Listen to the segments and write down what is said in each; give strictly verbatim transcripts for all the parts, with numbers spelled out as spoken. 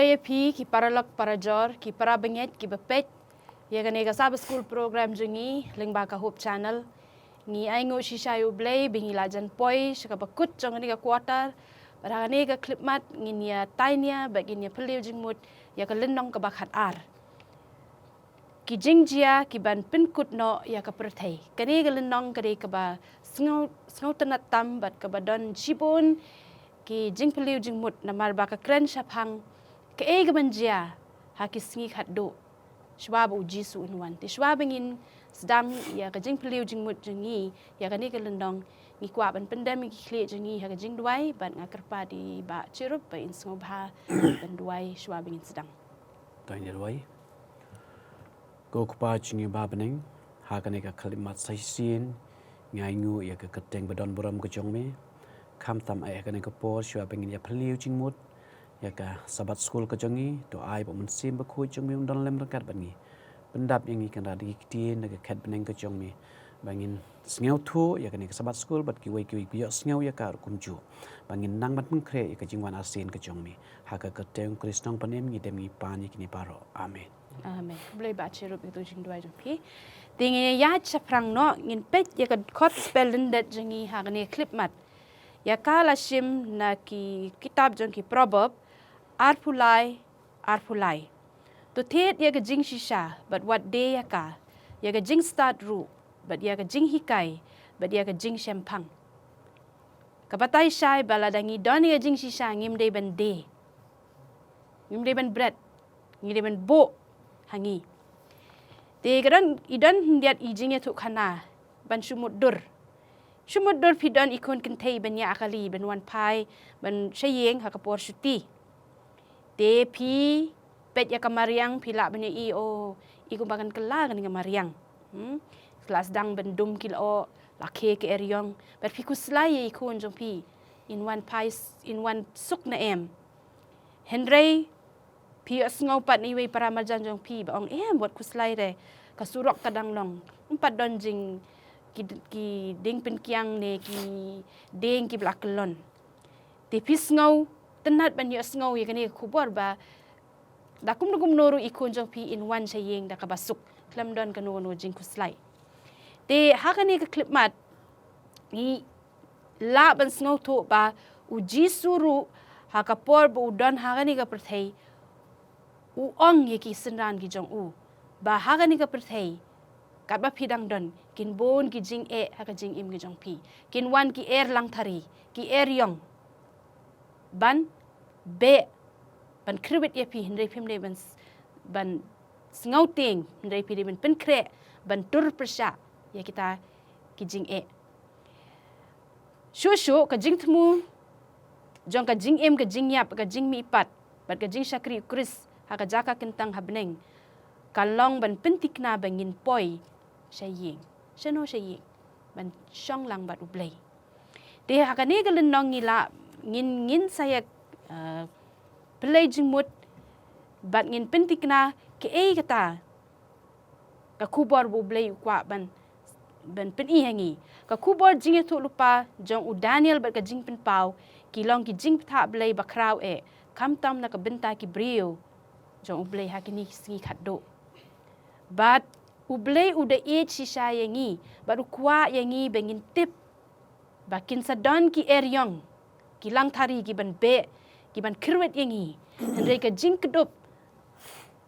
Ïa phi ki paralok parajor, ki para bangeit, ki bapeit ïa kane ka Sabbath School program jong ngi lyngba ka Hope Channel. Ngi ainguh shisha ïa U Blei ba ngi la jan poi sha kaba kut jong kane ka quarter. Bad ha kane ka khyllipmat ngin ïa tai nia bad ngin ïa phylliew jingmut ïa ka lynnong kaba khat ar. Ki jingjia ki ban pynkut noh ïa ka pyrthei. Kane ka lynnong ka dei kaba sngew, sngewtynnad tam bad kaba don shibun ki jingphylliew jingmut namar ba ka kren shaphang kaei ka ban jia ha ki sngi khatduh shwa ba U Jisu un wan. Te shwa ba ngin sdang ïa ka jingphylliew jingmut jong ngi ïa kane ka lynnong, ngi kwah ban pyndem ïa ki khlieh jong ngi ha ka jingduwai bad nga kyrpad ïa i Bah Chirup ba in sngewbha ban duwai shwa ba ngin sdang. To ngin duwai. Ko Kpa jong ngi ba bneng, ha kane ka khyllipmat sa shisien ngi ainguh ïa ka kyrteng ba don burom ka jong me. Khamtam ha kane ka por shwa ba ngin ïa phylliew jingmut ïa ka Sabbath School ka jong ngi, to ai ba U Mynsiem Bakhuid jong me un don lem ryngkat bad ngi. Pyndap ïa ngi kynrad da ki ktien da ka khet bneng ka jong me ba ngin sngewthuh ïa kane ka Sabbath School bad kiwei kiwei ki ïohsngew ïa ka ruh kumjuh, ba ngin nang ban pynkhreh ïa ka jingwan arsien ka jong me. Ha ka kyrteng U Khrist Nongpynim ngi dem ngi pan ïa kine baroh. Amen. Amen. Khublei Bah Chirup ïa ka jingduwai jong phi. Te ngin ïaid shaphrang noh, ngin peit ïa ka kot spell lyndet jong ngi ha kane ka khyllipmat. Ïa ka la shim na ki kitab jong ki Proverb arphew lai, arphew lai. To thied ïa ka jingshisha bad wat die ïa ka, ïa ka jingstad ruh bad ïa ka jinghikai bad ïa ka jingshemphang. Ka batai shai ba lada ngi don ïa ka jingshisha ngim dei ban die. Ngim dei ban bret, ngi dei ban buh ha ngi. Te ka don, i don khyndiat i jingïathuhkhana ban shu mutdur. Shu mutdur phi don i khun kynthei ban ïa kali, ban wan phai, ban sha ïing ha ka por shuti. Te phi peit ïa ka mariang, phi lah ban ïohi, oh, i kumba kan kylla kane ka mariang. Hmm? Ka la sdang ban dum ki lyoh, la khie ki eriong. Bad phi khuslai ïa i khun jong phi, in wan phai, in wan suk ne em. Hynrei phi ïohsngew pat na iwei i para marjan jong phi ba ong, em, wat khuslai re, ka surok ka dang long. Ym pat don jing ki, ki dieng pynkiang ne ki dieng kiba la kyllon. Te phi sngewtynnad ban ïohsngew ïa kane ka khubor ba da kumno kumno ruh i khun jong phi in wan sha ïing da kaba suk, khlem don kano kano jingkhuslai. Te ha kane ka khyllipmat ngi lah ban sngewthuh ba U Jisu ruh ha ka por ba u don ha kane ka pyrthei, u ong ïa ki synran ki jong u ba ha kane ka pyrthei katba phi dang don, kin bun ki jingeh ha ka jingim ki jong phi. Kin wan ki er langthari, ki eriong ban beh, ban kyrwit ïa phi, hynrei phim dei ban s-, ban sngewtieng, hynrei phi dei ban pynkhreh, ban tur pyrshah ïa kita ki jingeh. Shuh shuh ka jingthmu jong ka jingim, ka jingïap, ka jingmihpat bad ka jingshakri U Khrist ha ka jaka kyntang ha bneng ka long ban pynthikna ba ngin poi sha ïing. Shano sha ïing? Ban shong lang bad U Blei. Te ha kane ka lynnong ngi lah, ngin, ngin sa ïa, eh, pynleit jingmut bad ngin pynthikna kaei kata ka khubor ba U Blei u kwah ban, ban pyni ha ngi. Ka khubor jingïathuhlypa jong u Daniel bad ka jingpynpaw ki long ki jingpynthikna Blei bakhraw eh, khamtam na ka bynta ki briew jong U Blei ha kine ki sngi khatduh. Bad U Blei u da ïeit shisha ïa ngi bad u kwah ïa ngi ba ngin tip ba kin sa don ki eriong, ki langthari ki ban beh, ki ban kyrwit ïa ngi. Hynrei ka jingkdup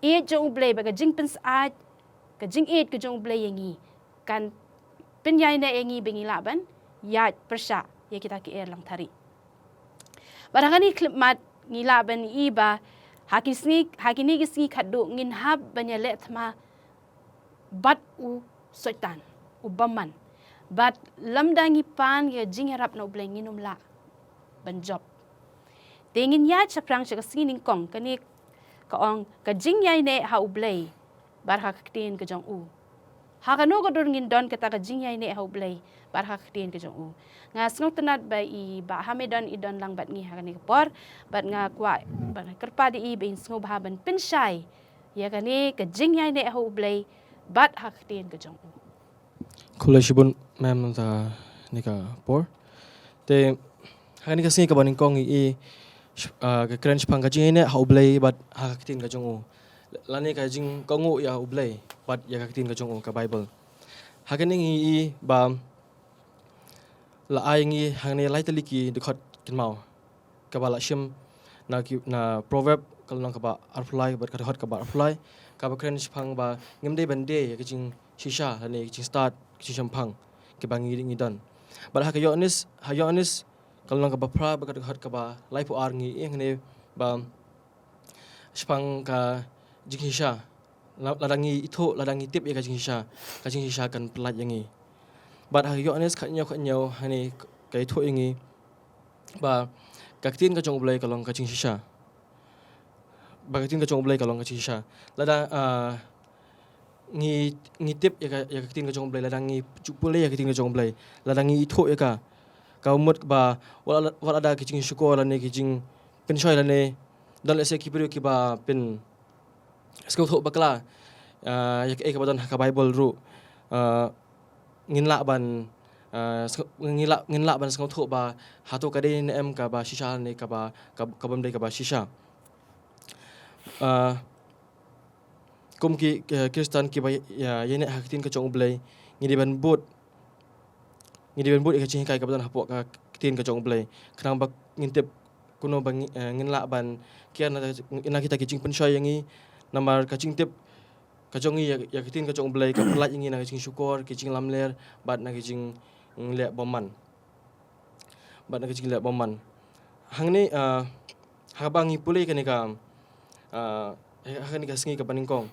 ïeit jong U Blei bad ka jingpynsyaid, ka jingïeit ka jong U Blei ïa ngi kan pynïaineh ïa ngi ba ngi lah ban ïaid pyrshah ïa kita ki er langthari. Bad ha kane ka khyllipmat ngi lah ban i ba ha ki sngi, ha kine ki sngi khatduh ngin hap ban ïaleh thma bad u Soitan, u bymman. Bad lymda ngi pan ïa ka jingïarap na U Blei ngin ym lah ban jop. Te ngin ïaid shaphrang sha ka sngi nyngkong, kane ka ong ka jingïaineh ha U Blei bad ha ka ktien ka jong u. Ha kano ka dur ngin don kata ka jingïaineh ha U Blei bad ha ka ktien ka jong u? Nga sngewtynnad ba i Bah Hamedon i don lang bad ngi ha kane ka por, bad nga kwah, bad nga kyrpad ïa i ba in sngewbha ban pynshai ïa kane ka jingïaineh ha U Blei bad ha ka ktien ka jong u. Khublei shibun mem mynta kane ka por. Te ha kane ka sngi kaba nyngkong i, i sh- ah, ka kren shaphang ka jingïaineh ha U Blei bad ha ka ktien ka jong u. Lane ka jingkohnguh ïa U Blei bad ïa ka ktien ka jong u, ka Bible. Ha kane ngi i ba la ai ngi hangne lai tylli ki dkhot kynmaw kaba la shim na ki, na Proverb ka lynnong kaba arphew lai bad ka dkhot kaba arphew lai, kaba kren shaphang ba ngim dei ban die ïa ka jingshisha lane ka jingstad ka jingshemphang kiba ngi, ngi don. Bad ha ka Ïoannis, ha Ïoannis ka lynnong kaba phra bad ka dkhot kaba laiphew ar ngi i hangne ba shaphang ka jingshisha. La-, lada ngi ithuh, lada ngi tip ïa ka jingshisha, ka jingshisha kan pyllait ïa ngi. Bad ha Ïoannis khathynñiew khathynñiew hangne ka ithuh ïa ngi ba ka ktien ka jong U Blei ka long ka jingshisha. Ba ka ktien ka jong U Blei ka long ka jingshisha. Lada, ah, ngi, ngi tip ïa ka, ïa ka ktien ka jong U Blei, lada ngi ju pule ïa ka ktien ka jong U Blei, lada ngi ithuh ïa ka, ka mut ba wat la, wat lada ki jingshukor lane ki jingpynshoi lane don lehse ki briew kiba pynsngewthuh bakla, ah, ïa kaei kaba don ha ka Bible ruh, ah, ngin lah ban, ah, sngew-, ngin lah, ngin lah ban sngewthuh ba hato ka dei ne em kaba shisha ne kaba, kab-, kabym dei kaba shisha. Ah, kum ki, eh, Khristan kiba ïa, ïaineh ha ka ktien ka jong U Blei, ngi dei ban bud, ngi dei ban bud ïa ka jinghikai kaba don hapoh ka ktien ka jong U Blei, khnang ba ngin tip kumno ba ngi, eh, ngin lah ban kiar na, na kita ki jingpynshoi ïa ngi. Namar ka jingtip ka jong ngi ïa, ïa ka ktien ka jong U Blei ka pyllait ïa ngi na ka jingshukor, ka jinglamler bad na ka jingleh bymman. Bad na ka jingleh bymman. Hangne, ah, haba ngi pule kane ka, ah, ha kane ka sngi kaba nyngkong,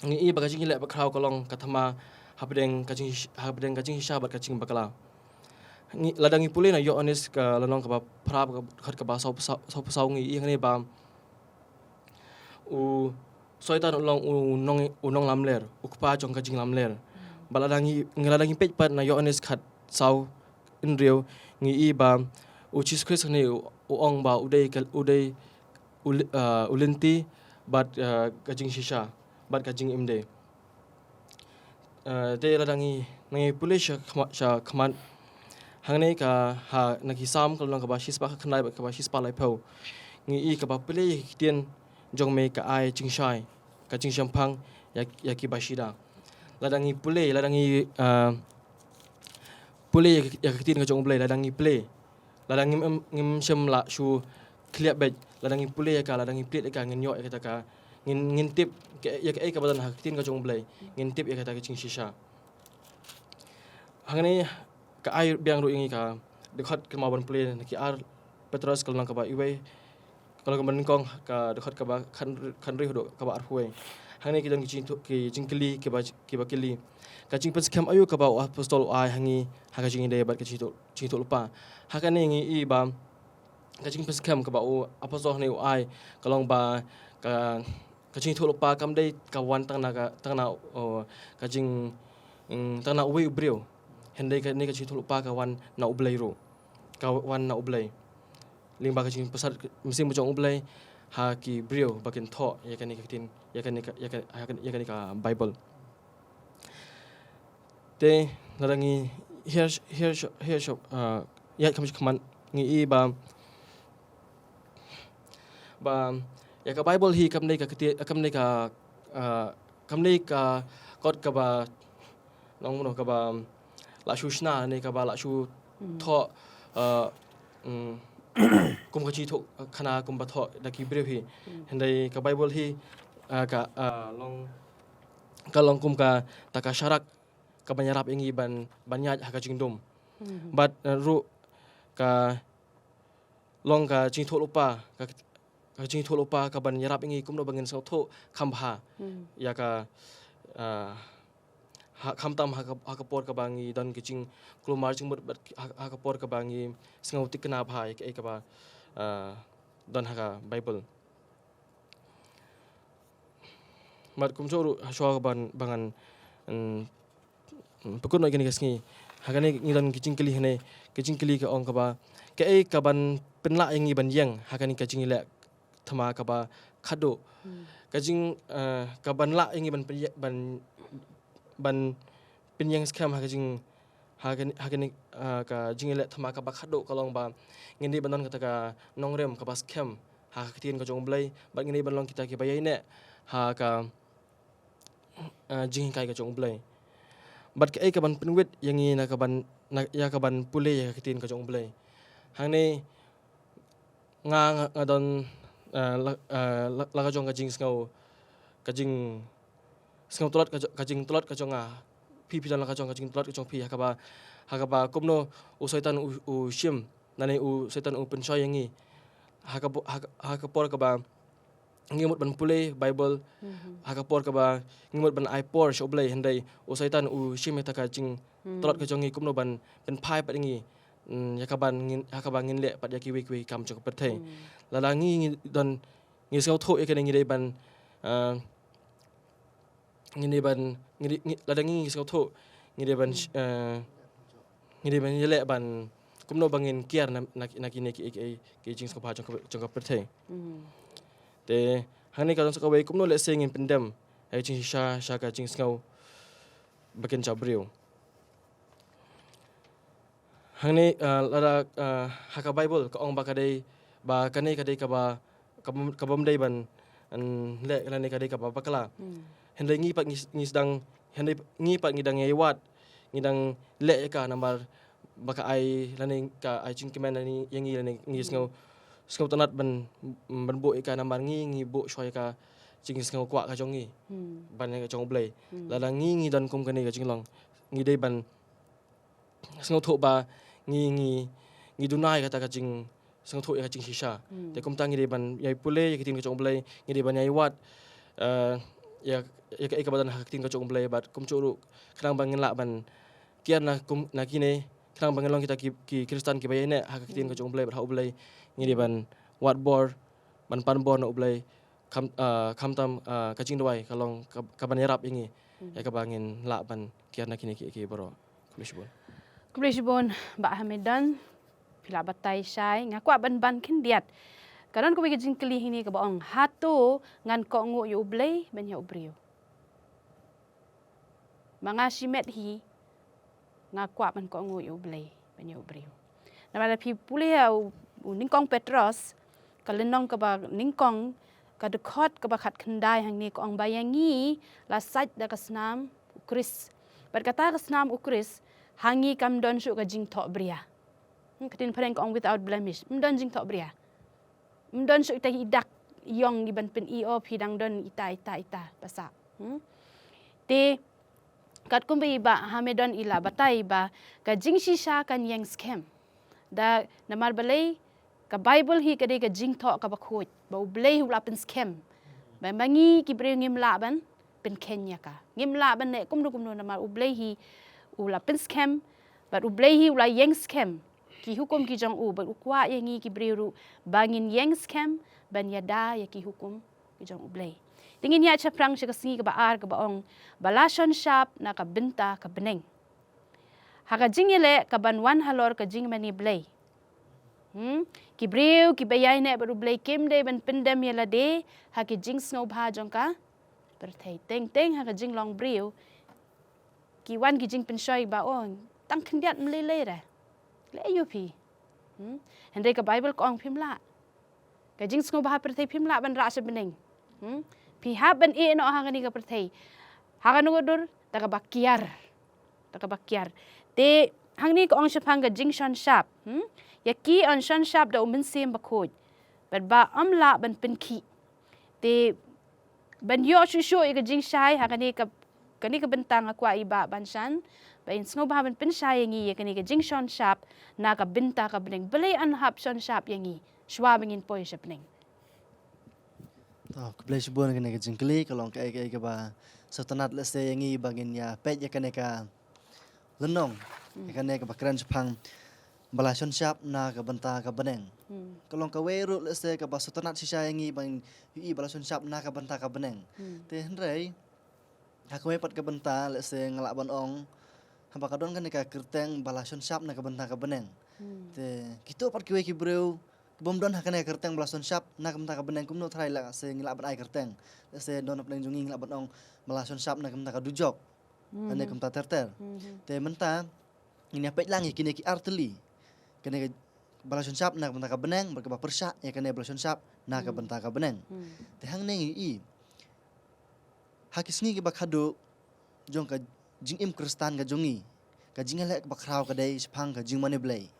ngi i ba ka jingleh bakhraw ka long ka thma hapdeng ka jing, hapdeng ka jingshisha bad ka jingbakla. Ngi, lada ngi pule na Ïoannis ka lynnong kaba phra, ka dkhot kaba saw, saw, saw, saw ngi i hangne ba u Soitan u long u nong, u nonglamler, u kpa jong ka jinglamler. Bad lada ngi, ngi lada ngi peit pat na Ïoannis khatsaw hynriew, ngi i ba u Jisu Khrist hangne u, u ong ba u dei ka, u dei u li-, ah, u lynti bad, ah, ka jingshisha bad ka jingim dei. Eh, te lada ngi, ngi pule sha khmat, sha khmat. Hangne ka ha na ki Salm ka lynnong kaba shispah khyndai bad kaba shispah laiphew. Ngi i kaba pule ïa ki ktien jong me ka ai jingshai, ka jingshemphang ïa, ïa kiba shida. Lada ngi pule, lada ngi, eh, pule ïa ki, ïa ki ktien ka jong U Blei, lada ngi pule. Lada ngim, ngim shym la shu khlieh beit, lada ngi pule ïa ka, lada ngi plie ïa ka, ngin ïoh ïa kata ka, ngin, ngin tip ïa kaei kaba don ha ka ktien ka jong U Blei, ngin tip ïa kata ka jingshisha. Hangne ka ai biang ruh ïa ngi ka dkhot kynmaw ban pule na ki ar Petros ka lynnong kaba iwei, ka lynnong kaba nyngkong, ka dkhot kaba khan, khathynriew haduh kaba arphew wei. Hangne ki don ki jingthoh, ki jingkylli kiba, kiba kylli. Ka jingpynskhem aïu kaba u apostol u ai ha ngi ha ka jingïadei bad ka jingthoh, jingthoh lypa. Ha kane ngi i ba ka jingpynskhem kaba u apostol hangne u ai ka long ba ka, ka jingthoh lypa kam dei ka wan tang na ka, tang na, oh, ka jing, mm, tang na uwei u briew. Hynrei kane ka jingthoh lypa ka wan na U Blei ruh. Ka wan na U Blei. Lyngba ka jingpynsad mynsiem jong U Blei ha ki briew ba kin thoh ïa kane ka ktien, ïa kane ka, ïa ka, ïa kane, ïa kane ka Bible. Te lada ngi hiar, hiar, hiar, ah, ïaid kham, kham, ngi i ba, ba ïa ka Bible hi kam dei ka kti-, kam dei ka, ah, kam dei ka kot kaba nong mano kaba la shu shna ne kaba la shu thoh, ah, mm, kum ka jingthoh khana kumba thoh da ki briew hi. Hynrei ka Bible hi, ah, ka, ah, long, ka long kum kata ka sharak kaban ïarap ïa ngi ban, ban ïaid ha ka jingdum. Bad, eh, ruh ka long ka jingthoh lypa, ka, ka jingthoh lypa kaban ïarap ïa ngi kumno ba ngin sngewthuh kham bha ïa ka, eh, ha, khamtam ha ka, ha ka por kaba ngi don ka jingkulmar jingmut bad ha, ha ka por kaba ngi sngew thikna bha ïa kaei kaba, eh, don ha ka Bible. Bad kumjuh ruh ha shuwa ban, ba ngan, mm, mm, pynkut noh ïa kane ka sngi. Ha kane ngi don ki jingkylli hangne, ki jingkylli ka ong kaba kaei kaban pynlah ïa ngi ban ïeng ha kane ka jingïaleh thma kaba khadduh. Ka jing, eh, kaban lah ïa ngi ban pyn-, ban, ban pynïeng skhem ha ka jing, Ha kane, ha kane, ah, ka jingïaleh thma kaba khatduh ka long ba ngin dei ban don kata ka nongrim kaba skhem ha ka ktien ka jong U Blei, bad ngin dei ban long kita kiba ïaineh ha ka, ah, jinghikai ka jong U Blei. Bad kaei kaban pynwit ïa ngi na kaban, na, ïa kaban pule ïa ka ktien ka jong U Blei. Hangne nga, nga, nga don, ah, la, ah, la, la ka jong ka jingsngew, ka jing sngewtlot ka jo-, ka jingtlot ka jong nga. Phi, phi don la ka jong ka jingtlot ka jong phi, ha kaba, ha kaba kumno u Soitan u, u shim, lane u Soitan u pynshoi ïa ngi. Ha ka bo-, ha ka, ha ka por kaba ngi mut ban pule Bible, ha ka por kaba ngi mut ban ai por sha U Blei, hynrei u Soitan u shim ïa kata ka jingtlot ka jong ngi kumno ban pynphai pat ïa ngi, mm, ïa kaban ngin, ha kaba ngin leh pat ïa kiwei kiwei ki kam jong ka pyrthei. Lada ngi, ngi don, ngi sngewthuh ïa kane, ngi dei ban, ah, ngi dei ban, ngi dei, ngi, lada ngi, ngi sngewthuh, ngi dei ban, eh, ngi dei ban ïaleh ban kumno ba ngin kiar na, na, na kine ki, ki, ki jingsngewbha jong ka, jong ka pyrthei. Te hangne ka don sa kawei, kumno lehse ngin pyndem ïa ka jingshisha sha ka jingsngew ba kynja briew. Hangne, ah, lada, ah, ha ka Bible ka ong ba ka dei, ba kane ka dei kaba, kaba, kaba ym dei ban, mm, leh, lane ka dei kaba bakla. Hynrei ngi pat ngi, ngi sdang, hynrei ngi pat ngi dang ïai wad, ngi dang leh ïa ka namar ba ka ai, lane ka ai jingkmen lane ïa ngi, lane ngi sngew, sngewtynnat ban, ban buh ïa ka namar ngi, ngi buh shuwa ïa ka jingsngew kwah ka jong ngi ban ïa ka jong U Blei. Lada ngi, ngi don kum kane ka jinglong, ngi dei ban sngewthuh ba ngi, ngi, ngi duna ïa kata ka jingsngewthuh ïa ka jingshisha. Te kumta ngi dei ban ïai pule ïa ka ktien ka jong U Blei, ngi dei ban ïai wad, eh, ïa, ïa ka, ïa kaba don ha ka ktien ka jong U Blei, bad kumjuh ruh khnang ba ngin lah ban kiar na kum, na kine, khnang ba ngin long kita ki, ki Khristan kiba ïaineh ha ka ktien ka jong U Blei bad ha U Blei, ngi dei ban wad bor, ban pan bor na U Blei, kham, ah, khamtam, ah, ka jingduwai ka long ka, kaban ïarap ïa ngi ïa kaba ngin lah ban kiar na kine ki, ki baroh. Khublei shibun. Khublei shibun Bah Hamedon, phi la batai shai, nga kwah ban ban khyndiat. Ka don kawei ka jingkylli hangne kaba ong, hato ngan kohnguh ïa U Blei ban ïa u briew? Ma nga shimet hi, nga kwah ban kohnguh ïa U Blei ban ïa u briew. Namar lada phi pule ïa u, u nyngkong Petros, ka lynnong kaba nyngkong, ka dkhot kaba khatkhyndai hangne ka ong ba ïa ngi la sait da ka snam U Khrist. Bad kata ka snam U Khrist, ha ngi kam don shuh ka jingthohbria. Hmm, ka ktien phareng ka ong without blemish. Ym don jingthohbria. Ym don shuh ita i dak ïong iban pyni, oh, phi dang don ita, ita, ita, pasa. Hmm? Te katkum ba i Bah Hamedon i la batai ba ka jingshisha kan ïeng skhem. Da namar balei, ka Bible hi ka dei ka jingthoh kaba khuid, ba U Blei hi u la pynskhem. Ba ma ngi ki briew ngim lah ban pynkheiñ ïa ka. Ngim lah ban leh kumno kumno namar U Blei hi u la pynskhem, bad U Blei hi u la ïeng skhem ki hukum ki jong u, bad u kwah ïa ngi ki briew ruh ba ngin ïeng skhem ban ïada ïa ki hukum ki jong U Blei. Te ngin ïaid shaphrang sha ka sngi kaba ar kaba ong, ba la shon shap na ka bynta ka bneng. Ha ka jingïaleh kaban wan halor ka jingmane Blei. Hmm? Ki briew kiba ïaineh bad U Blei kim dei ban pyndem ïa lade ha ki jingsngewbha jong ka pyrthei. Teng teng ha ka jinglong briew ki wan ki jingpynshoi ba, oh, tang khyndiat ym lei lei re. Leh aïu phi? Hmm? Hynrei ka Bible ka ong phim lah. Ka jingsngewbha pyrthei phim lah ban rah sha bneng. Hmm? Phi hap ban ïeh noh ha kane ka pyrthei. Ha kano ka dur, da kaba kiar. Da kaba kiar. Te hangne ka ong shaphang ka jingshon shap. Hmm? Ïa ki yn shon shap da U Mynsiem Bakhuid. Bad ba ym lah ban pynkhih. Te ban ïoh shuh shuh ïa ka jingshai ha kane ka, kane ka bynta nga kwah i Bah ban shan, ba in sngewbha ban pynshai ïa ngi ïa kane ka jingshon shap na ka bynta ka bneng. Balei yn hap shon shap ïa ngi shuwa ba ngin poi sha bneng? To, khublei shibun ïa kane ka jingkylli, ka long kaei kaei kaba sngewtynnat lehse ïa ngi ba ngin ïa peit ïa kane ka lynnong, ïa kane kaba kren shaphang ba la shon shap na ka bynta ka bneng. Ka long kawei ruh lehse kaba sngewtynnat shisha ïa ngi ban ïohi ba la shon shap na ka bynta ka bneng. Te hynrei ha kawei pat ka bynta lehse nga lah ban ong, haba ka don kane ka kyrteng ba la shon shap na ka bynta ka bneng, te kito pat kiwei ki briew ki bym don ha kane ka kyrteng ba la shon shap na ka bynta ka bneng, kumno tharai lehse ngi lah ban ai kyrteng? Lehse don hapdeng jong ngi ngi lah ban ong ba la shon shap na ka bynta ka dujok. Lane kumta ter ter. Te mynta ngin ïa peit lang ïa kine ki ar tylli. Kane kaba la shon shap na ka bynta ka bneng, bad kaba pyrshah ïa kane ba la shon shap na ka bynta ka bneng. Te hangne ngi ïohi ha ki sngi kiba khadduh jong ka jingim Khristan ka jong ngi, ka jingïaleh kaba khraw ka dei shaphang ka jingmane Blei.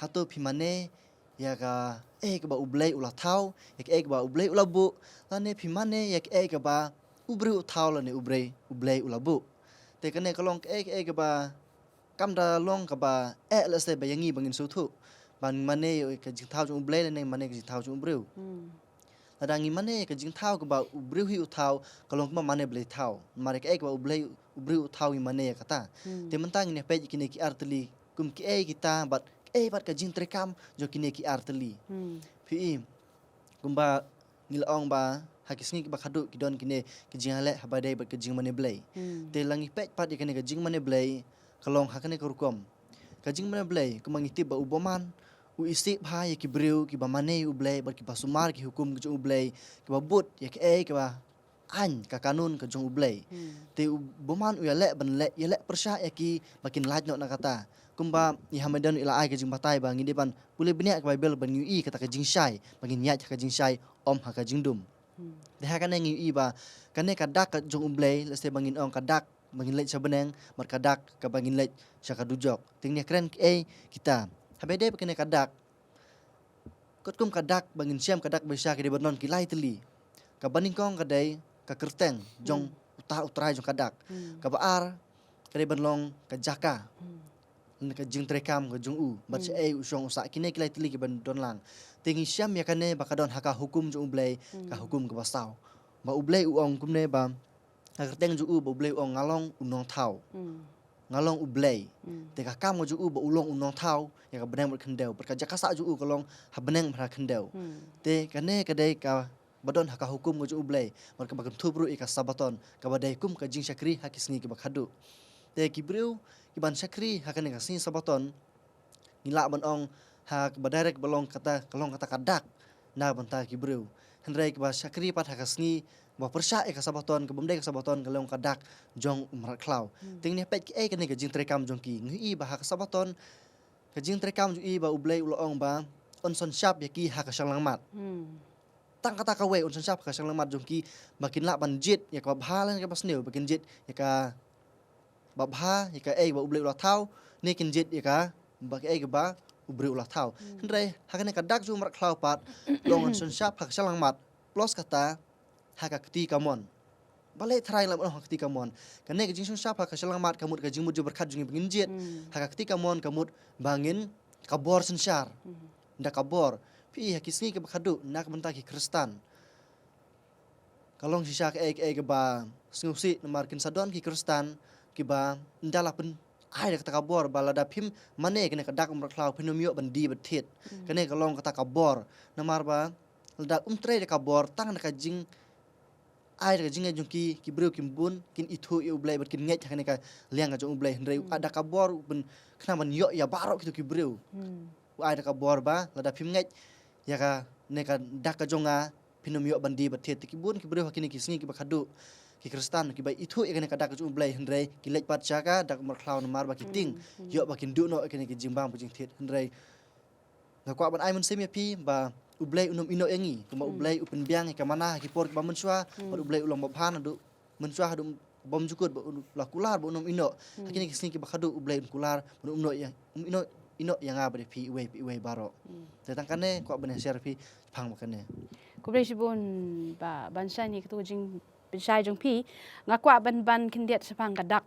Hato phi mane ïa kaei kaba U Blei u la thaw, ïa kaei kaba U Blei u la buh, lane phi mane ïa kaei kaba u briew u thaw lane U Blei, U Blei u la buh? Te kane ka long kaei kaei kaba kam da long kaba eh lehse ba ïa ngi ba ngin sngewthuh ba ngi mane ïa ka jingthaw jong U Blei lane mane ka jingthaw jong u briew. Lada ngi mane ïa ka jingthaw kaba u briew hi u thaw, ka long kumba mane Blei thaw. Namar ïa kaei kaba U Blei, u briew u thaw ngi mane ïa kata. Te mynta ngin ïa peit ïa kine ki ar tylli, kum kiei kita bad kiei pat ka jingtreikam jong kine ki ar tylli. Phi i, kumba ngi la ong ba ha ki sngi kiba khadduh ki don kine ki jingïaleh haba ïadei bad ka jingmane Blei. Te lada ngi peit pat ïa kane ka jingmane Blei, ka long ha kane ka rukom. Ka jingmane Blei, kumba ngi tip ba u bymman u isih bha ïa ki briew kiba mane ïa U Blei bad kiba sumar ki hukum ki jong U Blei, kiba bud ïa kaei kaba aiñ, ka kanun ka jong U Blei. Te u bymman u ïaleh ban leh, ïaleh pyrshah ïa ki ba kin lait noh na kata. Kumba i Hammond i la ai ka jingbatai ba ngi dei ban pule bniah ka Baibl ban ngi ïohi kata ka jingshai, ba ngin ïaid ha ka jingshai, ym ha ka jingdum. Te ha kane ngi ïohi ba kane ka dak ka jong U Blei, lehse ba ngin ong ka dak ba ngin leit sha bneng, bad ka dak kaba ngin leit sha ka dujok. Te ngin ïa kren kiei kita. Haba ïadei bad kane ka dak, katkum ka dak ba ngin shem, ka dak Baisha ka dei ban don ki lai tylli. Kaba nyngkong ka dei ka kyrteng jong uta u trai jong ka dak. Kaba ar ka dei ban long ka jaka, lane ka jingtreikam ka jong u, bad shaei u shong u sah, kine ki lai tylli kiban don lang. Te ngi shem ïa kane ba ka don ha ka hukum jong U Blei, ka hukum kaba saw. Ba U Blei u ong kumne ba ka kyrteng jong u, ba U Blei u ong nga long u nongthaw. Nga long U Blei. Te ka kam ka jong u ba u long u nongthaw ïa ka bneng bad khyndew. Bad ka jaka sah jong u ka long ha bneng bad ha khyndew. Te kane ka dei kaba don ha ka hukum ka jong U Blei. Bad kaba kynthup ruh ïa ka Sabaton, kaba dei kum ka jingshakri ha ki sngi kiba khadduh. Te ki briew kiban shakri ha kane ka sngi Sabaton, ngi lah ban ong ha kaba direct ba long kata, ka long kata ka dak na bynta ki briew. Hynrei kiba shakri pat ha ka sngi ba pyrshah ïa ka Sabaton, kaba ym dei ka Sabaton, ka long ka dak jong u mrad khlaw. Te ngin ïa peit kiei kane ka jingtreikam jong ki. Ngi ïohi ba ha ka Sabaton, ka jingtreikam jong i ba U Blei u la ong ba un shon shap ïa ki ha ka shyllangmat. Tang kata kawei, un shon shap ha ka shyllangmat jong ki, ba kin lah ban jied ïa kaba bha lane kaba sniew, ba kin jied ïa kaba bha, ïa kaei ba U Blei u la thaw, ne kin jied ïa kaba, kaei kaba u briew u la thaw. Hynrei ha kane ka dak jong u mrad khlaw pat, long un shon shap ha ka shyllangmat, plus kata ha ka kti kamon. Balei tharai la ban ong ha ka kti kamon? Kane ka jingshon shap ha ka shyllangmat ka mut ka jingmut jingpyrkhat jong ngi ba ngin jied. Ha ka kti kamon ka mut ba ngin, ka bor synshar. Da ka bor. Phi i ha ki sngi kiba khadduh na ka bynta ki Khristan, ka long shisha kaei kaei kaba sngewsih, namar kin sa don ki Khristan kiba ynda la pyn-, ai da kata ka bor ba lada phim mane kane ka dak u mrad khlaw phin ym ïoh ban die bad thied. Kane ka long kata ka bor. Namar ba lada um trei da ka bor, tang da ka jing ai da ka jingngeit jong ki, ki briew kim bun kin ithuh ïa U Blei bad kin ngeit ha kane ka liang ka jong U Blei. Hynrei u ai da ka bor ban, khnang ban ïoh ïa baroh kito ki briew. U ai da ka bor ba lada phim ngeit ïa kane ka dak ka jong nga, phin ym ïoh ban die bad thied. Te ki bun ki briew ha kine ki sngi kiba khadduh, ki Khristan kiba ithuh ïa kane ka dak ka jong U Blei, hynrei ki leit pat sha ka dak u mrad khlaw namar ba ki tieng ïoh ba kin duh noh ïa kane ka jingbam ka jingthied. Hynrei nga kwah ban ai mynsiem ïa phi ba U Blei un ym ïehnoh ïa ngi, kumba U Blei u pynbiang ïa ka manna ha ki por kiba mynshuwa, bad U Blei u long babha naduh mynshuwa haduh bymjukut, ba u la kular ba un ym ïehnoh. Ha kine ki sngi kiba khadduh U Blei un kular ba un ym ïehnoh ïa, um ïehnoh, ïehnoh ïa nga bad ïa phi iwei pa iwei baroh. Te tang kane kwah ban ïa share ïa phi shaphang ba kane. Khublei shibun Bah Banshan ïa kato ka jingpynshai jong phi. Nga kwah ban, ban khyndiat shaphang ka dak.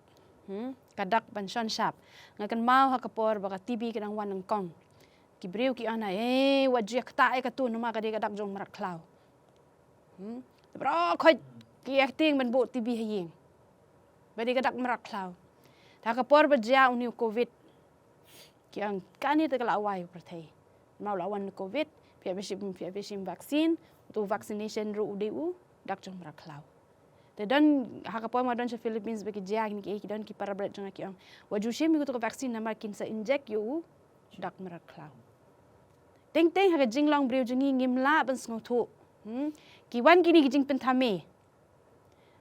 Hmm? Ka dak ban shon shap. Nga kynmaw ha ka por ba ka T B ka dang wan nyngkong, ki briew ki ong, eh, wat ju ïa ktah ïa kato namar ka dei ka dak jong mrad khlaw. Hmm? Te baroh khoit ki ïa ktieng ban buh T B ha ïing. Ba dei ka dak mrad khlaw. Te ha ka por ba jia une u Covid, ki ong kane te ka la wai u pyrthei. Namar u la wan u Covid, phi hap shim, phi hap shim vaccine, uto u vaccination ruh u dei u dak jong mrad khlaw. Te don, ha ka por ma don sha Philippines ba ki jia kine kiei, ki don ki para bret jong nga ki ong, wat ju shim ïa uto ka vaccine namar kin sa inject ïa u dak mrad khlaw. Teng teng ha ka jinglong briew jong ngi ngim lah ban sngewthuh. Hmm? Ki wan kine ki jingpynthame.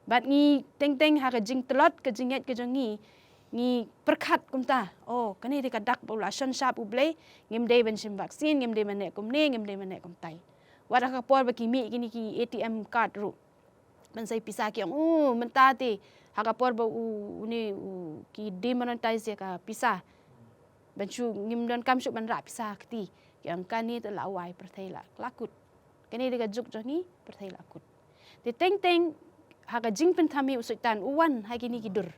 Bad ngi teng teng ha ka jingtlot ka jingngeit ka jong ngi, ngi pyrkhat kumta, oh, kane dei ka dak ba u la shon shap U Blei, ngim dei ban shim vaccine, ngim dei ban leh kumne, ngim dei ban leh kumtai. Wat ha ka por ba ki mih kine ki A T M card ruh ban sei pisa, ki ong, oh, mynta te, ha ka por ba u, une, u, ki demonetize ïa ka pisa, ban shu, ngim donkam shuh ban rah pisa ha kti. Ki ong kane te la wai, pyrthei la, la kut. Kane dei ka juk jong ngi, pyrthei la kut. Te teng teng, ha ka jingpynthame u Soitan u wan ha kine ki dur.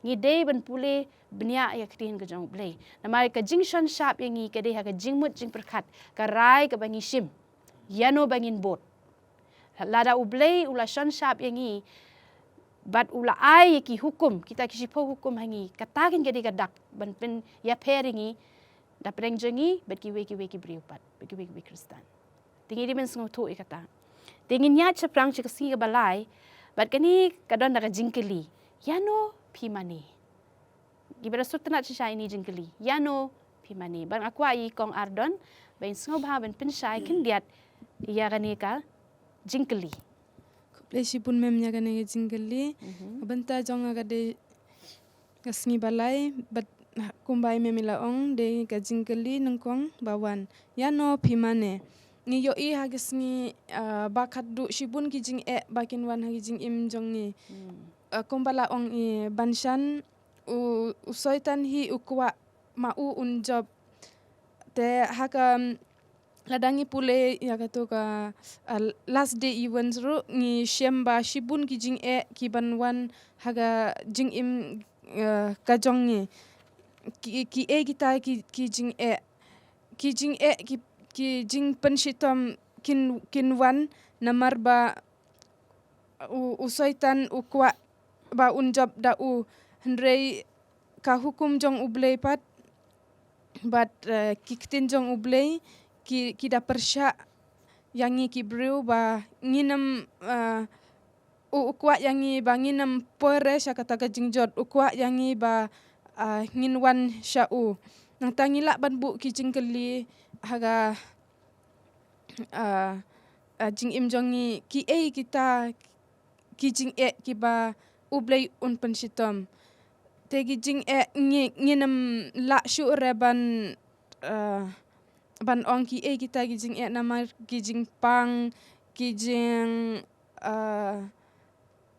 Ngi dei ban pule bniah ïa ka ktien ka jong U Blei. Namar ka jingshon shap ïa ngi ka dei ha ka jingmut jingpyrkhat, ka rai kaba ngi shim, ïano ba ngin bud. Lada U Blei u la shon shap ïa ngi bad u la ai ïa ki hukum, kita ki shiphew hukum ha ngi, kata kein ka dei ka dak ban pynïapher ïa ngi da pdeng jong ngi bad kiwei kiwei ki briew pat, bad kiwei kiwei Khristan. Te ngi dei ban sngewthuh ïa kata. Te ngin ïaid shaphrang sha ka sngi kaba lai, bad kane ka don da ka jingkylli, ïano phi mane? Kiba da sngewtynnat shisha ïa kine ki jingkylli, ïano phi mane? Bad nga kwah ïa i Kong Ardon ba in sngewbha ban pynshai khyndiat ïa kane ka jingkylli. Khublei shibun mem ïa kane ka jingkylli. Mhm. Ka bynta jong nga ka dei ka sngi ba lai, bad kumba i mem i la ong, dei ka jingkylli nyngkong ba wan, ïano phi mane? Ngi ïohi ha ka sngi, ah, ba khatduh shibun ki jingeh ba kin wan ha ki jingim jong ngi. Hmm. Ah, kumba la ong i Banshan, u, u Soitan hi u kwah ma u un jop. Te ha ka, lada ngi pule ïa kato ka, ah, last day events ruh, ngi shem ba shibun ki jingeh ki ban wan ha ka jingim, ah, ka jong ngi. Ki, kiei kita ki, ki jingeh. Ki jingeh, ki, ki jingpynshitom kin, kin wan namar ba u, u Soitan u kwah ba un jop da u, hynrei ka hukum jong U Blei pat, bad, eh, ki ktien jong U Blei, ki, ki da pyrshah ïa ngi ki briew ba ngin ym, eh, u, u kwah ïa ngi ba ngin ym poi re sha kata ka jingjot, u kwah ïa ngi ba, eh, ngin wan sha u. Nangta ngi lah ban buh ki jingkylli ha ka, ah, ah, jingim jong ngi, kiei kita ki jingeh kiba U Blei un pynshitom. Te ki jingeh ngi, ngin ym lah shuh re ban, ah, ban ong kiei kita ki jingeh namar ki jingpang, ki jing, ah,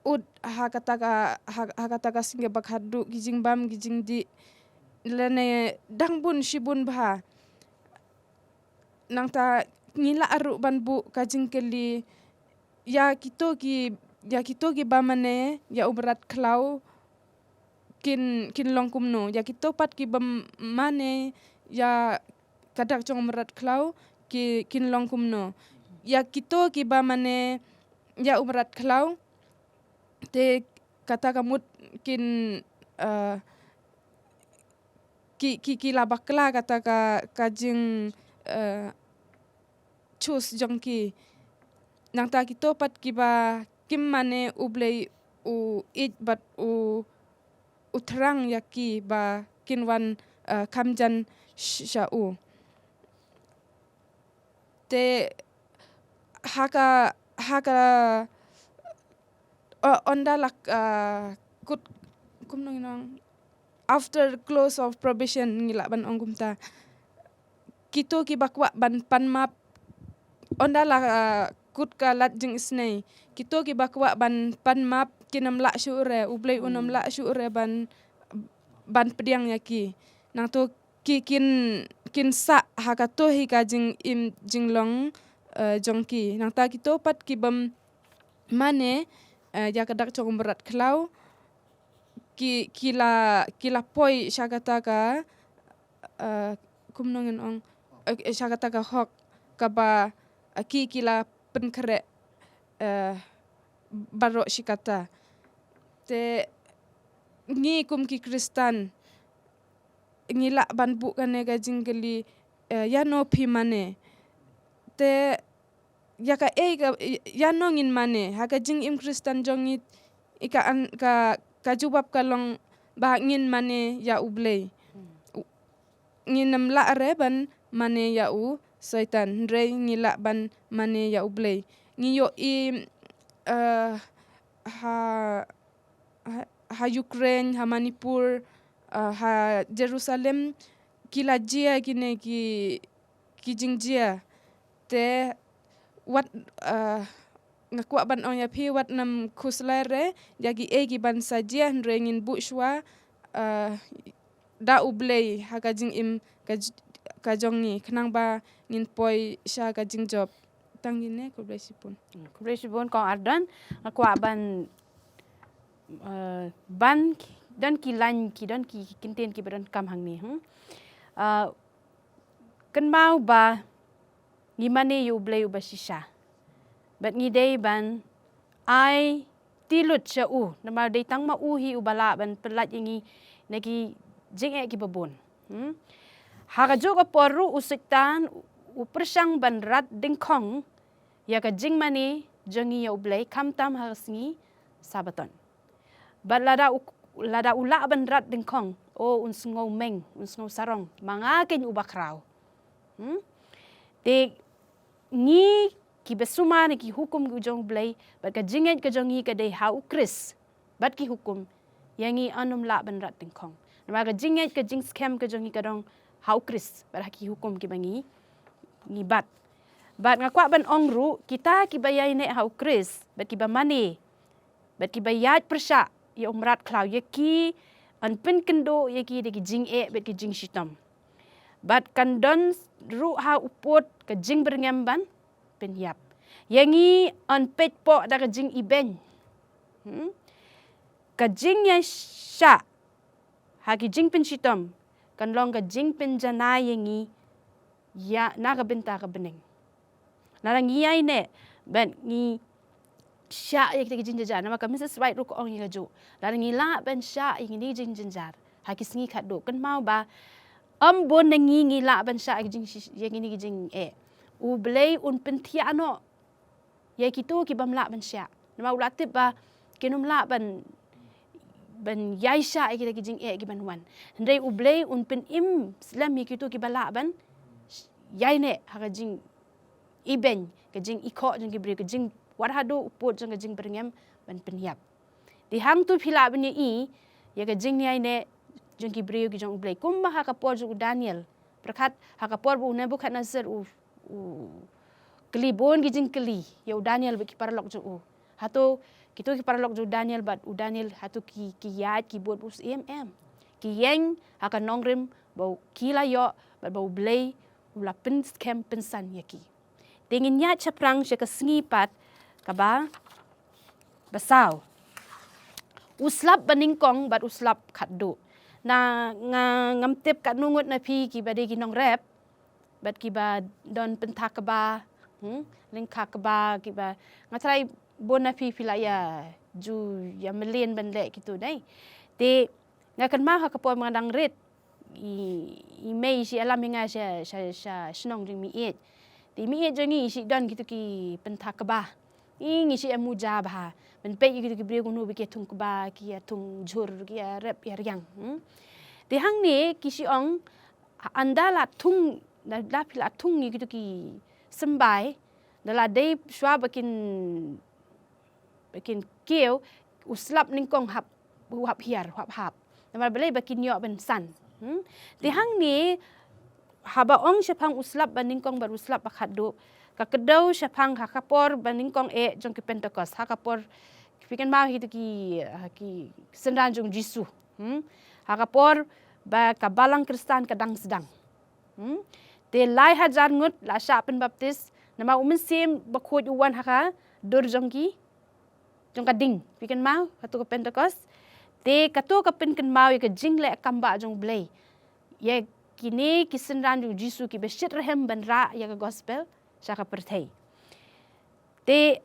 ud ha kata ka, ha, ha kata ka sngi ba khatduh, ki jingbam, ki jingdih, lane dang bun shibun bha. Nangta ngi lah ruh ban buh ka jingkylli, ïa kito ki, ïa kito kiba mane ïa u mrad khlaw kin, kin long kumno? Ïa kito pat kiba m-, mane ïa ka dak jong u mrad khlaw ki, kin long kumno? Ïa kito kiba mane ïa u mrad khlaw, te kata ka mut kin, eh, ki, ki, ki la bakla kata ka, ka jing, eh, choose jong ki. Nangta kito pat kiba kim mane, U Blei u ïeit bad u, u thrang ïa ki ba kin wan, eh, kham jan sh-, sha u. Te ha ka, ha ka, uh, ynda la, uh, kut, kumno ngin ong, after close of probation, ngi lah ban ong kumta. Kito kiba kwah ban pan map, ynda la, uh, kut ka lad jingisynei, kito kiba kwah ban pan map kin ym lah shuh re, U Blei un ym lah shuh re ban, ban pdiang ïa ki. Nangto ki kin, kin sah ha kato hi ka jingim jinglong, eh, jong ki. Nangta kito pat kibym mane, eh, ïa ka dak jong u mrad khlaw, ki, ki la, ki la poi sha kata ka, eh, kumno ngin ong, eh, sha kata ka hok kaba, eh, ki, ki la pynkhreh, eh, baroh shi katta. Te ngi kum ki Khristan, ngi lah ban buh kane ka jingkylli, eh, ïano phi mane? Te ïa kaei ka, ïano ngin mane? Ha ka jingim Khristan jong ngi, i ka an, ka, ka jubab ka long ba ngin mane ïa U Blei. U, ngin ym lah re ban mane ïa u Soitan, hynrei ngi lah ban mane ïa U Blei. Ngi ïohi, eh, ha, ha, ha Ukraine, ha Manipur, ah, ha Jerusalem ki la jia kine ki, ki jingjia. Te wat, ah, nga kwah ban ong ïa phi, wat nym khuslai re ïa kiei kiban sa jia, hynrei ngin buh shuwa, ah, da U Blei ha ka jingim ka j-, ka jong ngi, khnang ba ngin poi sha ka jingjop. Tang kine, khublei shibun. Khublei shibun Kong Ardon. Nga kwah ban, eh, ban ki, don ki lain, ki don ki kyntien kiba donkam hangne, hmm? Eh, kynmaw ba ngi mane ïa U Blei uba shisha. Bad ngi dei ban ai ti lut sha u, namar dei tang ma u hi uba lah ban pyllait ïa ngi na ki jingeh kiba bun. Hmm? Ha kajuh ka por ruh u Soitan u pyrshang ban rat dyngkhong ïa ka jingmane jong ngi ïa U Blei, khamtam ha ka sngi Sabaton. Bad lada u, lada u lah ban rat dyngkhong, o, un sngew meng, un sngew sarong, ma nga keiñ uba khraw. Hmm? Te ngi kiba sumar ïa ki hukum ki jong U Blei, bad ka jingngeit ka jong ngi ka dei ha U Khrist bad ki hukum, ïa ngi ym lah ban rat dyngkhong. Namar ka jingngeit, ka jingskhem ka jong ngi ka don ha U Khrist bad ha ki hukum kiba ngi, ngi bat. Bad nga kwah ban ong ruh, kita kiba ïaineh ha U Khrist bad kiba mane bad kiba ïaid pyrshah ïa u mrad khlaw, ïa ki yn pynkynduh ïa ki da ki jingeh bad ki jingshitom. Bad kan don ruh ha u pud ka jingbyrngem ban pynïap. Ïa ngi yn peit poh da ka jingibeiñ. Hmm? Ka jingïaishah ha ki jingpynshitom kan long ka jingpynjanai ïa ngi ïa na ka bynta ka bneng. Lada ngi ïaineh bad ngi shah ïa kita ki jingjynjar, namar ka Mrs Wright ruh ka ong ïa kajuh, lada ngi lah ban shah ïa kine ki jingjynjar ha ki sngi khatduh, kynmaw ba ym bun na ngi ngi lah ban shah ïa ki jing, ïa kine ki jingeh. U Blei un pynthiah noh ïa kito ki bym lah ban shah. Namar u la tip ba kin ym lah ban, ban ïaishah ïa kita ki jingeh kiban wan. Hynrei U Blei un pynim slem ïa kito kiba lah ban ïaineh ha ka jingibeiñ, ka jingikhoh jong ki briew, ka jingwad haduh u pud jong ka jingbyrngem ban pynïap. Te hangto phi lah ban ïohi ïa ka jingïaineh jong ki briew ki jong U Blei, kumba ha ka por jong u Daniel. Pyrkhat, ha ka por ba u Nebukhadnessar u, u kylli bun ki jingkylli ïa u Daniel bad ki paralok jong u. Hato kito ki paralok jong u Daniel bad u Daniel, hato ki, ki ïaid ki bud bad u Syiem? Em. Ki ïeng ha ka nongrim ba u, ki la ïoh bad ba U Blei u la pynskhem pynsan ïa ki. Te ngin ïaid shaphrang sha ka sngi pat kaba, ba saw. U slap ba nyngkong bad u slap khatduh. Na nga, ngam tip katno ngut na phi kiba dei ki nongrep bad kiba don pynthakba, hmm, lyngkha kba, kiba, nga tharai bun na phi phi la ïa ju ïa mlien ban leh kito dei. Te nga kynmaw ha ka por ba nga dang rit, i, i mei i shu ïalam ïa nga sha, sha, sha shnong jong i miet. Te i miet jong ngi i shu don kito ki pynthakba. I ngi shu ïa muja bha ban peit ïa kito ki briew kumno ba ki ïa thung kba, ki ïa thung jhur, ki ïa rep ïa riang. Hmm? Te hangne ki shu ong, ynda la thung, la, la phi la thung ïa kito ki symbai, da la dei shuwa ba kin, ba kin kiew, u slap nyngkong hap, u hap hiar, u hap hap. Namar balei? Ba kin ïoh ban san. Hmm? Te hangne, haba ong shaphang u slap ba nyngkong bad u slap ba khatduh, ka kdew shaphang ha ka por ba nyngkong eh jong ki Pentekost, ha ka por, phi kynmaw hi to ki, ha ki synran jong u Jisu. Hmm? Ha ka por ba ka balang Khristan ka dang sdang. Hmm? Te lai hajar ngut la shah pynbaptis, namar u Mynsiem Bakhuid u wan ha ka dur jong ki, jong ka ding. Phi kynmaw, kato ka Pentekost. Te kato ka pynkynmaw ïa ka jingleh kam ba jong u Blei ïa kine ki synran jong u Jisu kiba shit rhem ban rah ïa ka gospel sha ka pyrthei. Te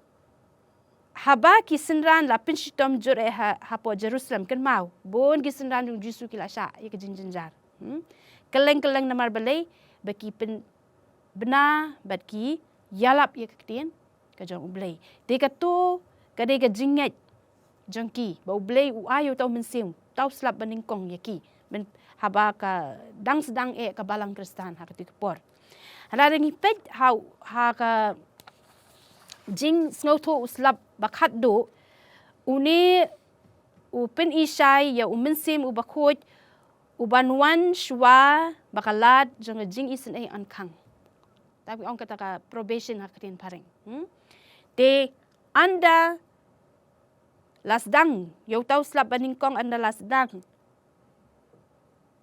haba ki synran la pynshitom jur eh ha, hapoh Jerusalem, kynmaw, bun ki synran jong u Jisu ki la shah ïa ka jingjynjar. Hmm? Kylleng kylleng namar balei? Ba ki pynbna bad ki ïalap ïa ka ktien ka jong u Blei. Te kato ka dei ka jingngeit jong ki ba u Blei u ai ïa uta u Mynsiem, uta u slap ba nyngkong ïa ki, ban, haba ka dang sdang eh ka balang Khristan ha kato ka por. Haba ngi peit ha, ha ka jingsngewthuh u slap ba khatduh, une u pynishai ïa u Mynsiem u Bakhuid, U ban wan shuwa ba ka lad jong ka jingisynei yn khang. Ta ki ong kata ka probation ha ka ktien phareng. Hmm? Te ynda la sdang, ïa uta u slap ba nyngkong ynda la sdang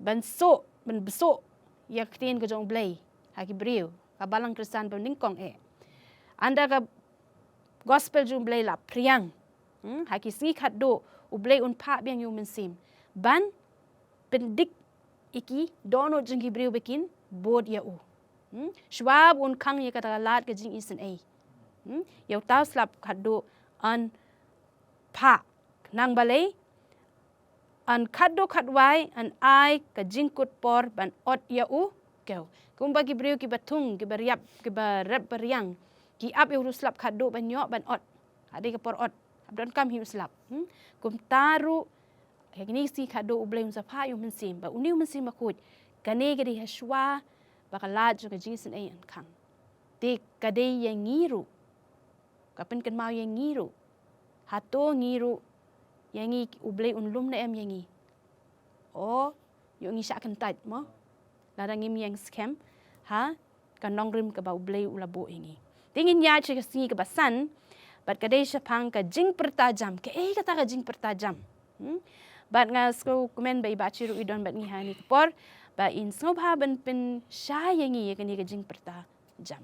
ban suk, ban bsuk ïa ka ktien ka jong U Blei ha ki briew, ka balang Khristan ba nyngkong eh. Ynda ka gospel jong U Blei la phriang. Hmm, ha ki sngi khatduh U Blei un phah biang ïa u Mynsiem ban pyndik ïa ki dohnud jong ki briew ba kin bud ïa u. Hmm, shuwa ba un khang ïa kata ka lad ka jingisynei. Hmm, ïa uta u slap khatduh yn phah. Khnang balei? Yn khatduh khatwai yn ai ka jingkut por ban ot ïa u kew. Kumba ki briew kiba thung, kiba riap, kiba rep ba riang, ki ap ïa u slap khatduh ban ïoh ban ot. Hadien ka por ot, hap donkam hi u slap. Hmm? Kumta ruh ha kine ki sngi khatduh U Blei un sa phah ïa u Mynsiem, ba une u Mynsiem Bakhuid, kane ka dei ha shuwa ba ka lad jong ka jingisynei yn khang. Te ka dei ïa ngi ruh, ka pynkynmaw ïa ngi ruh. Hato ngi ruh, ïa ngi U Blei un lum ne em ïa ngi? O, ïoh ngi shah kyntait mo, lada ngim ïeng skhem ha ka nongrim kaba U Blei u la buh ïa ngi. Te ngin ïaid sha ka sngi kaba san, bad ka dei shaphang ka jingpyrta jam. Kaei kata ka jingpyrta jam? Hmm? Bad nga sngewkmen ba i Bah Chiru i don bad ngi ha kane ka por, ba in sngewbha ban pynshai ïa ngi ïa kane ka jingpyrta jam.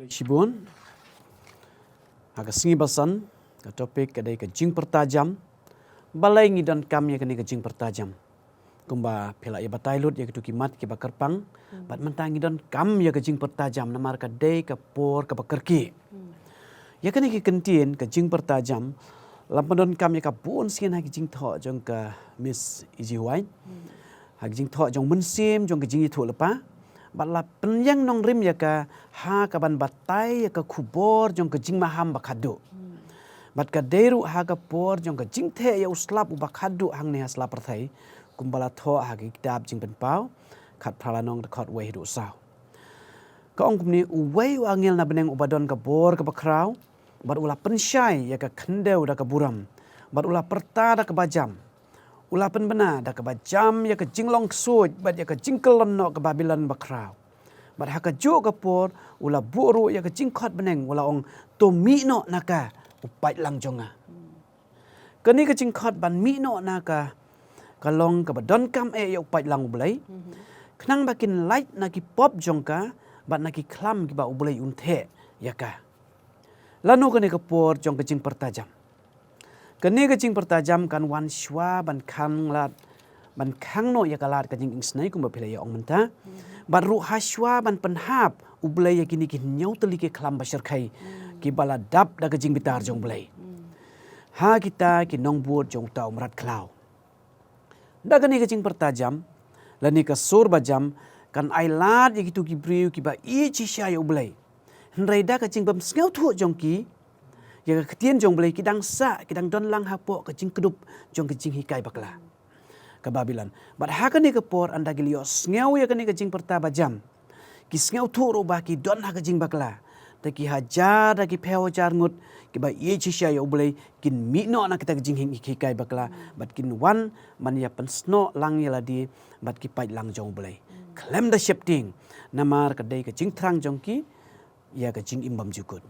Shibun. Ha ka sngi ba san, ka topic ka dei ka jingpyrta jam. Balei ngi donkam ïa kane ka jingpyrta jam? Kumba phi la ïa batai lut ïa kitu ki mat kiba kyrpang, hmm, bad mynta ngi donkam ïa ka jingpyrta jam namar ka dei ka por kaba kyrkieh. Hmm. Ïa kane ka kyntien ka jingpyrta jam, la pyndonkam ïa ka bun sien ha ki jingthoh jong ka Miss E G White. Hmm. Ha ki jingthoh jong u Mynsiem jong ka jingïathuhlypa, bad la pynïeng nongrim ïa ka ha kaban batai ïa ka khubor jong ka jingmaham ba khatduh. Hmm. Bad ka dei ruh ha ka por jong ka jingtheh ïa u slap uba khatduh hangne ha sla pyrthei, kumba la thoh ha ka kitab Jingpynpaw khatphra lynnong dkhot wei haduh saw. Ka ong kumne: Uwei u angel na bneng uba don ka bor kaba khraw, bad u la pynshai ïa ka khyndew da ka burom, bad u la pyrta da kaba jam, u la pynbna da kaba jam ïa ka jinglong ksuid bad ïa ka jingkyllon noh ka Babilon bakhraw. Bad ha kajuh ka por u la buh ruh ïa ka jingkhot bneng, u la ong: To mih noh na ka, u paidlang jong nga. Kane ka jingkhot ban mih noh na ka, ka long kaba donkam eh ïa u paidlang U Blei, mhm, khnang ba kin lait na ki pop jong ka bad na ki khlam kiba U Blei un theh ïa ka. Lano kane ka por jong ka jingpyrta jam? Kane ka jingpyrta jam kan wan shuwa ban khang lad, ban khang noh ïa ka lad ka jingisynei kumba phi la ïa ong mynta. Hmm. Bad ruh ha shuwa ban pynhap U Blei ïa kine ki hynñiew tylli ki khlam ba shyrkhei, hmm, kiba la dap da ka jingbitar jong U Blei. Hmm. Ha kita ki nongbud jong uta u mrad khlaw. Da kane ka jingpyrta jam, lane ka sur ba jam, kan ai lad ïa kitu ki briew kiba ïeit shisha ïa U Blei. Hynrei da ka jingbym sngewthuh jong ki ïa ka ktien jong U Blei, ki dang sah, ki dang don lang hapoh ka jingkdup jong ka jinghikai bakla ka Babilon. Bad ha kane ka por, ynda ki la ïohsngew ïa kane ka jingpyrta ba jam, ki sngewthuh ruh ba ki don ha ka jingbakla. Da ki hajar, da ki phew hajar ngut kiba ïeit shisha ïa U Blei kin mih noh na kita ki jinghikai bakla, bad kin wan ban ïa pynsnoh lang ïa lade bad ki paidlang jong U Blei khlem da sheptieng, namar ka dei ka jingthrang jong ki ïa ka jingim bymjukut.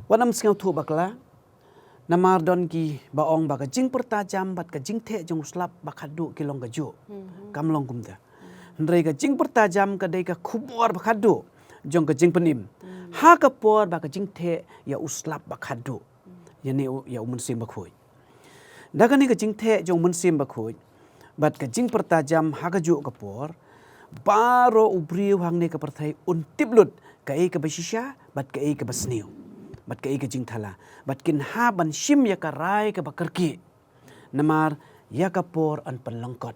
Wat nym sngewthuh bakla, namar don kiba ong ba ka jingpyrta jam bad ka jingtheh jong u slap ba khatduh ki long kajuh. Mhm. Kam long kumta. Hynrei ka jingpyrta jam ka dei ka khubor ba khatduh jong ka jingpynim, hmm, ha ka por ba ka jingtheh ïa u slap ba khatduh, hmm, ïa ne u, ïa u Mynsiem Bakhuid. Da kane ka jingtheh jong u Mynsiem Bakhuid bad ka jingpyrta jam ha kajuh ka por, baroh u briew hangne ka pyrthei un tip lut kaei kaba shisha bad kaei kaba sniew bad kaei ka jingthala, bad kin hap ban shim ïa ka rai kaba kyrkieh, namar ïa ka por yn pynlyngkot.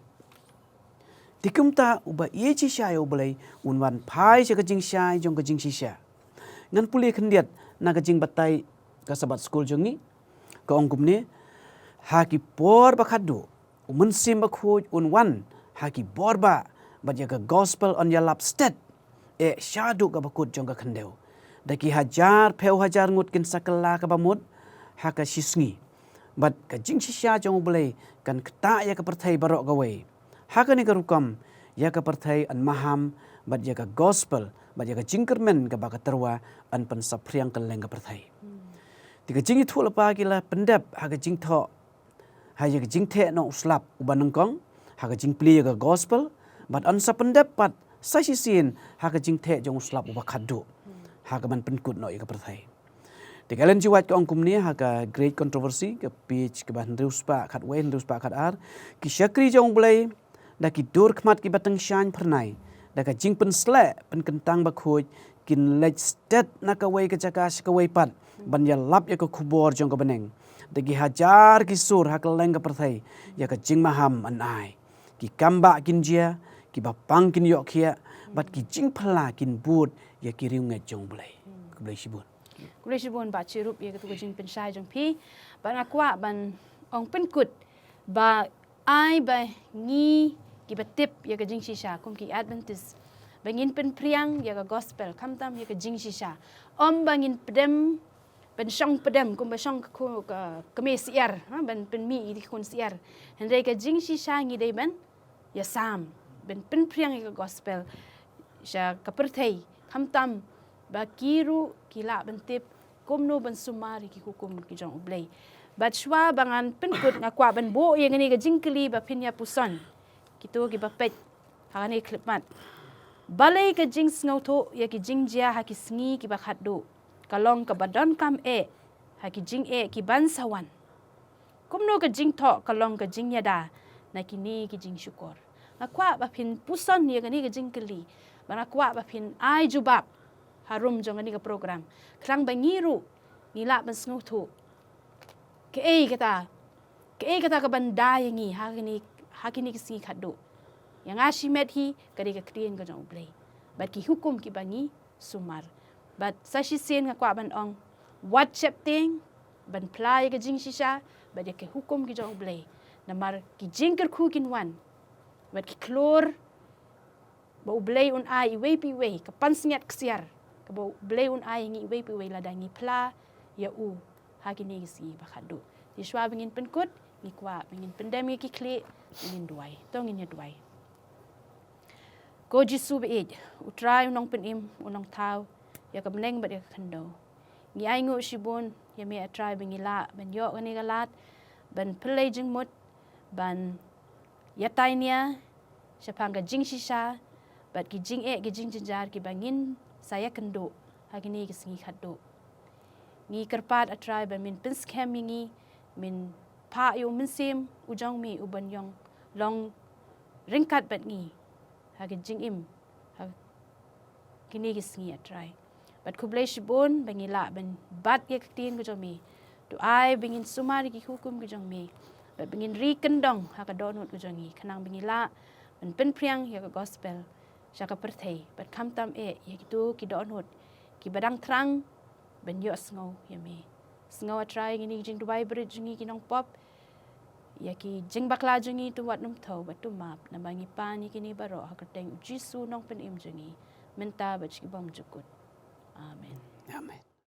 Te kumta uba ïeit shisha ïa U Blei un wan phai sha ka jingshai jong ka jingshisha. Ngan pule khyndiat na ka jingbatai ka Sabbath School jong ngi. Ka ong kumne: Ha ki por ba khatduh u Mynsiem Bakhuid un wan ha ki bor bah, bad ïa ka gospel yn ïalap stet eh shaduh ka bakut jong ka khyndew. Da ki hajar phew hajar ngut kin sa kylla kaba mut ha ka shisngi. Bad ka jingshisha jong U Blei kan ktah ïa ka pyrthei baroh kawei. Ha kane ka rukom, ïa ka pyrthei yn maham, bad ïa ka gospel, bad ïa ka jingkyrmen kaba ka tyrwa yn pynsaphriang kylleng ka pyrthei. Te ka jingïathuhlypa ki la pyndep ha ka jingthoh, ha ïa ka jingtheh noh u slap uba nyngkong, ha ka jingplie ïa ka gospel, bad yn sa pyndep pat sa shisien ha ka jingtheh jong u slap uba khatduh, ha kaban pynkut noh ïa ka pyrthei. Te ka Ellen G. White ka ong kumne ha ka Great Controversy, ka page kaba hynriew spah khatwei, hynriew spah khatar, ki shakri jong U Blei, da ki dur khmat kiba tyngshaiñ phyrnai, da ka jingpynsleh pynkyntang bakhuid, kin leit stet na kawei ka jaka sha kawei pat, ban ïalap ïa ka khubor jong ka bneng. Da ki hajar ki sur ha kylleng ka pyrthei, ïa ka jingmaham yn ai. Ki kam bah kin jia, kiba pang kin ïoh khiah, bad ki jingphylla kin bud ïa ki riewngeit jong U Blei. Khublei shibun. Khublei shibun Bah Chirup ïa katu ka jingpynshai jong phi. Bad nga kwah ban ong pynkut ba ai ba ngi kiba tip ïa ka jingshisha kum ki Adventist, ba ngin pynphriang ïa ka gospel, khamtam ïa ka jingshisha. Ym ba ngin pdem, ban shong pdem, kum ba shong ka khu-, ka, ka kmie syiar, ha, ban pynmih ïa ki khun syiar. Hynrei ka jingshisha ngi dei ban ïasam, ban pynphriang ïa ka gospel sha ka pyrthei, khamtam ba ki ruh ki lah ban tip kumno ban sumar ïa ki hukum ki jong U Blei. Bad shuwa ba ngan pynkut, nga kwah ban buh ïa kane ka jingkylli ba phin ïa puson, kito kiba peit ha kane ka khyllipmat. Balei ka jingsngewthuh ïa ki jingjia ha ki sngi kiba khatduh ka long kaba donkam eh ha ki jingeh kiban sa wan? Kumno ka jingthoh ka long ka jingïada na kine ki jingshukor? Nga kwah ba phin puson ïa kane ka jingkylli, bad nga kwah ba phin ai jubab harum jong kane ka program, khnang ba ngi ruh ngi lah ban sngewthuh kaei kata, kaei kata kaban da ïa ngi ha kine, ha kine ki sngi khatduh. Ïa nga shimet hi ka dei ka ktien ka jong U Blei, bad ki hukum kiba ngi sumar. Bad sa shisien nga kwah ban ong, wat sheptieng ban phla ïa ka jingshisha bad ïa ki hukum ki jong U Blei. Namar ki jingkyrkhu kin wan, bad ki khlur ba U Blei un ai iwei pa iwei, ka pansngiat ksiar kaba U Blei un ai ïa ngi iwei pa iwei lada ngi phla ïa u ha kine ki sngi ba khatduh. Te shuwa ba ngin pynkut, ngi kwah ba ngin pyndem ïa ki khlieh, ngin duwai. To ngin ïa duwai. Ko Jisu ba ïeit, U Trai U Nongpynim, U Nongthaw ïa ka bneng bad ïa ka khyndew, ngi ainguh shibun ïa Me, A Trai, ba ngi lah ban ïoh kane ka lad ban pynleit jingmut, ban ïatai nia shaphang ka jingshisha bad ki jingeh ki jingjynjar kiba ngin sa ïakynduh ha kine ki sngi khatduh. Ngi kyrpad, A Trai, ba Men pynskhem ïa ngi, Men phah ïa U Mynsiem u jong Me uban ïong long ryngkat bad ngi ha ka jingim ha kine ki sngi, A Trai. Bad khublei shibun ba ngi lah ban bat ïa ka ktien ka jong Me. To ai ba ngin sumar ïa ki hukum ki jong Me, bad ba ngin ri kyndong ha ka dohnud ka jong ngi, khnang ba ngi lah ban pynphriang ïa ka gospel sha ka pyrthei, bad khamtam eh ïa kito ki dohnud kiba dang thrang ban ïohsngew ïa Me. Sngew, A Trai, ïa kine ki jingduwai barit jong ngi ki nongpop, ïa ki jingbakla jong ngi, to wat nym thew bad to map, namar ngi pan ïa kine baroh ha ka kyrteng U Jisu Nongpynim jong ngi, mynta bad shibun jukut. Amen. Amen.